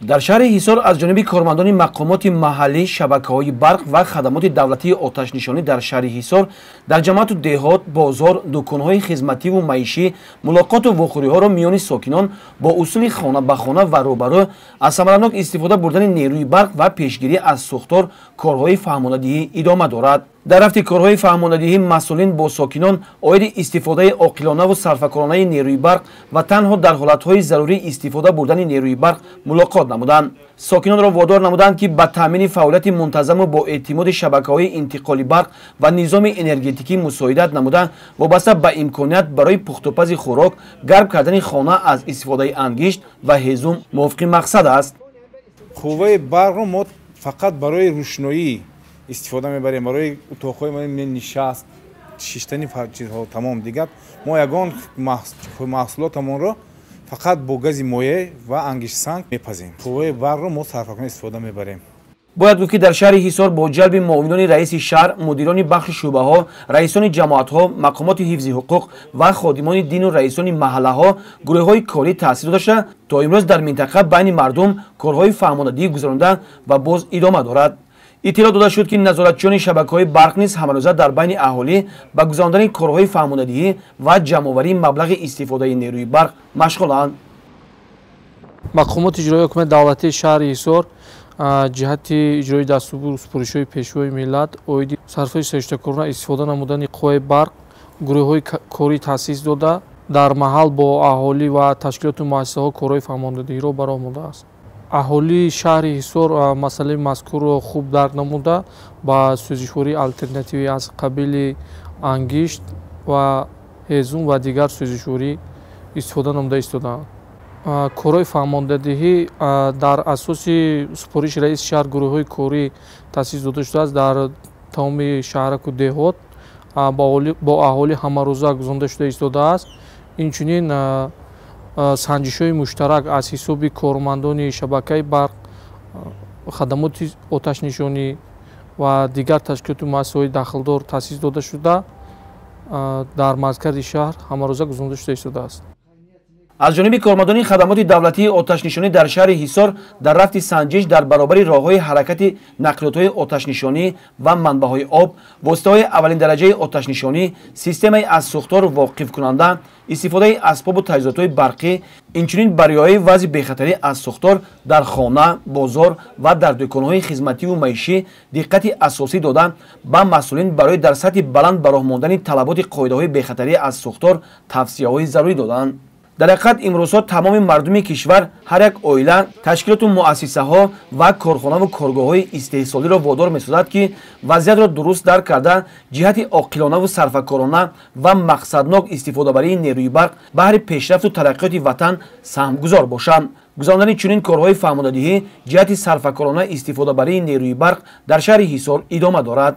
Дар шаҳри Ҳисор аз ҷониби кормандони мақомоти маҳаллӣ, шабакаҳои барқ ва хадамоти давлатии оташнишонӣ дар шаҳри Ҳисор дар ҷамоату деҳот, бозор, дуконҳои хизмативу маишӣ мулоқоту вохӯриҳоро миёни сокинон бо усули хона ба хона ва рӯбарӯ аз самаранок истифода бурдани нерӯи барқ ва пешгирӣ аз сӯхтор корҳои фаҳмонадиҳӣ идома дорад. Дар рафти корҳои фаҳмонадиҳӣ масъулин бо сокинон оиди истифодаи оқилонаву сарфакоронаи нерӯи барқ ва танҳо дар ҳолатҳои зарурӣ истифода бурдани нерӯи барқ мулоқот намуданд. Сокинонро водор намуданд, ки ба таъмини фаъолияти мунтазаму бо эътимоди шабакаҳои интиқоли барқ ва низоми энергетикӣ мусоидат намуда, вобаста ба имконият барои пухтупази хӯрок, гарм кардани хона аз истифодаи ангишт ва ҳезум мувофиқи мақсад аст. Қувваи барқро мо фақат барои рӯшноӣ истифода мебарем, барои утоқҳои мо нишаст, шиштани чизҳо, тамом. Дигар мо ягон маҳсулотамонро фақат бо гази моеъ ва ангиштсанг мепазем. Қувваи барқро мо сарфакорона истифода мебарем. Бояд гуфт, ки дар шаҳри Ҳисор бо ҷалби муовинони раиси шаҳр, мудирони бахши шӯъбаҳо, раисони ҷамоатҳо, мақомоти ҳифзи ҳуқуқ ва ходимони дину раисони маҳаллаҳо гурӯҳҳои корӣ таъсис дода шуда, то имрӯз дар минтақа байни мардум корҳои фаҳмонадиҳӣ гузаронида ва боз идома дорад. Иттилоъ дода шуд, ки назоратчиёни шабакаҳои барқ низ ҳамарӯза дар байни аҳолӣ ба гузарондани корҳои фаҳмонадиҳӣ ва ҷамъоварии маблағи истифодаи нерӯи барқ машғуланд. Мақомоти иҷроии ҳукумати давлатии шаҳри Ҳисор ҷиҳати иҷрои дастуру супоришҳои Пешвои миллат оиди сарфаи саришткорона истифода намудани қувваи барқ гурӯҳҳои корӣ таъсис дода, дар маҳал бо аҳолӣ ва ташкилоту муассисаҳо корҳои фаҳмондадиҳиро ба роҳ мондааст. Аҳолии шаҳри Ҳисор масъалаи мазкурро хуб дарк намуда, ба сӯзишвории алтернативӣ аз қабили ангишт ва ҳезум ва дигар сӯзишворӣ истифода намуда истодаанд. Корҳои фаҳмондадиҳӣ дар асоси супориши раиси шаҳр гурӯҳҳои корӣ таъсис дода шудааст. Дар тамоми шаҳраку деҳот бо аҳолӣ ҳамарӯза гузаронида шуда истодааст. Инчунин санҷишҳои муштарак аз ҳисоби кормандони шабакаи барқ, хадамоти оташнишонӣ ва дигар ташкилоту муассисаҳои дахлдор таъсис дода шуда, дар маркази шаҳр ҳамарӯза гузаронида шуда истодааст. Аз ҷониби кормандони хадамоти давлатии оташнишонӣ дар шаҳри Ҳисор дар рафти санҷиш дар баробари роҳҳои ҳаракати нақлиётҳои оташнишонӣ ва манбаъҳои об, воситаҳои аввалиндараҷаи оташнишонӣ, системаи аз сӯхтор воқифкунанда, истифодаи асбобу таҷҳизотҳои барқӣ, инчунин ба риояи вазъи бехатарӣ аз сӯхтор дар хона, бозор ва дар дуконҳои хизмативу маишӣ диққати асосӣ дода, ба масъулин барои дар сатҳи баланд ба роҳ мондани талаботи қоидаҳои бехатарӣ аз сӯхтор тавсияҳои зарурӣ доданд. Дар ҳақиқат имрӯзҳо тамоми мардуми кишвар, ҳар як оила, ташкилоту муассисаҳо ва корхонаву коргоҳҳои истеҳсолиро водор месозад, ки вазъиятро дуруст дарк карда, ҷиҳати оқилонаву сарфакорона ва мақсаднок истифодабарии нерӯи барқ баҳри пешрафту тараққиёти ватан саҳмгузор бошанд. Гузарондани чунин корҳои фаҳмонадиҳӣ ҷиҳати сарфакорона истифодабарии нерӯи барқ дар шаҳри Ҳисор идома дорад.